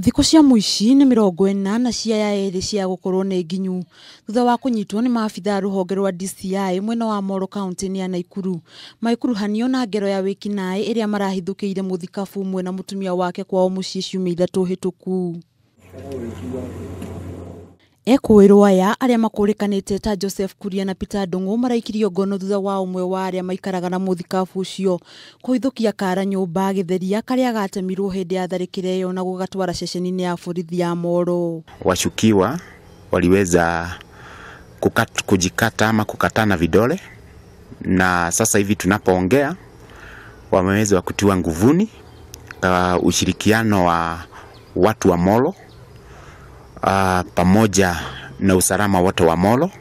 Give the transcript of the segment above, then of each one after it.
Thikũ cia mũici nĩ 40 na cia ya 2 cia gũkorwo nĩ nginyu thutha wa kũnyitwo nĩ maabithaa rũhonge rwa DCI mwena wa Molo kaunti-inĩ ya Nakuru magĩkuruhanio na ngero ya wĩkinaĩ ĩrĩa marahithũkĩire mũthikabu ũmwe na mũtumia wake kwao mũciĩ ciumia 3 hĩtũku. Ekũĩrwo aya arĩa makũrĩkanĩte ta Joseph Kuria na Peter Ndung'u maraikirio ngono thutha wa ũmwe wa arĩa maikaraga na mũthikabu ũcio kũhithũkia kara nyũmba agĩtheria karĩa gatemirwo hĩndĩ ya tharĩkĩro ĩyo na gũgatwara ceceni-inĩ ya borithi ya Molo. Washukiwa waliweza kujikata ama kukatana vidole, na sasa hivi tunapoongea wameweza kutiwa nguvuni kwa ushirikiano wa watu wa Molo pamoja na usalama wote wa Molo.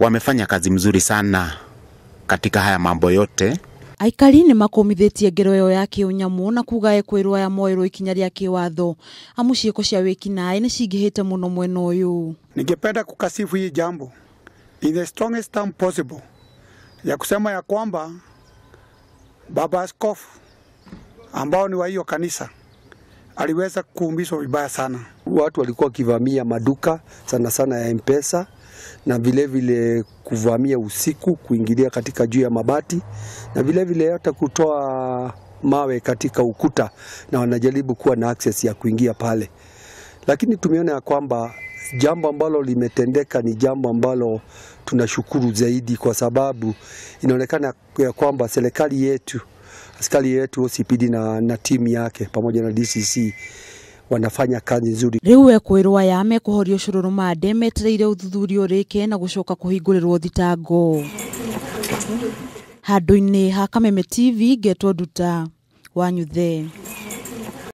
Wamefanya kazi mzuri sana katika haya mambo yote. Aikari nĩ makũmithĩtie ngero ĩyo ya kĩũnyamũ na kuga ekwĩrwo aya moerwo ikinya rĩa kĩwatho amu ciĩko cia wĩkinaĩ nĩ cingĩhĩte mũno mwena ũyũ. Ningependa kukasifu hii jambo in the strongest term possible ya kusema ya kwamba baba askofu ambao ni wa hiyo kanisa aliweza kuumizwa vibaya sana. Watu walikuwa wakivamia maduka sana sana ya M-Pesa na vile vile kuvamia usiku, kuingilia katika juu ya mabati na vile vile hata kutoa mawe katika ukuta, na wanajaribu kuwa na access ya kuingia pale. Lakini tumeona ya kwamba jambo ambalo limetendeka ni jambo ambalo tunashukuru zaidi, kwa sababu inaonekana ya kwamba serikali yetu, askari yetu OCPD na timu yake pamoja na DCC wanafanya kazi nzuri. Rĩu ekwĩrwo aya mekũhorio cũrũ rũmande metereire ũthuthuria ũrĩke na gũcoka kũhingũrĩrwo thitango. Handũ-inĩ ha Kameme TV ngetwo Nduta Wanyuthe.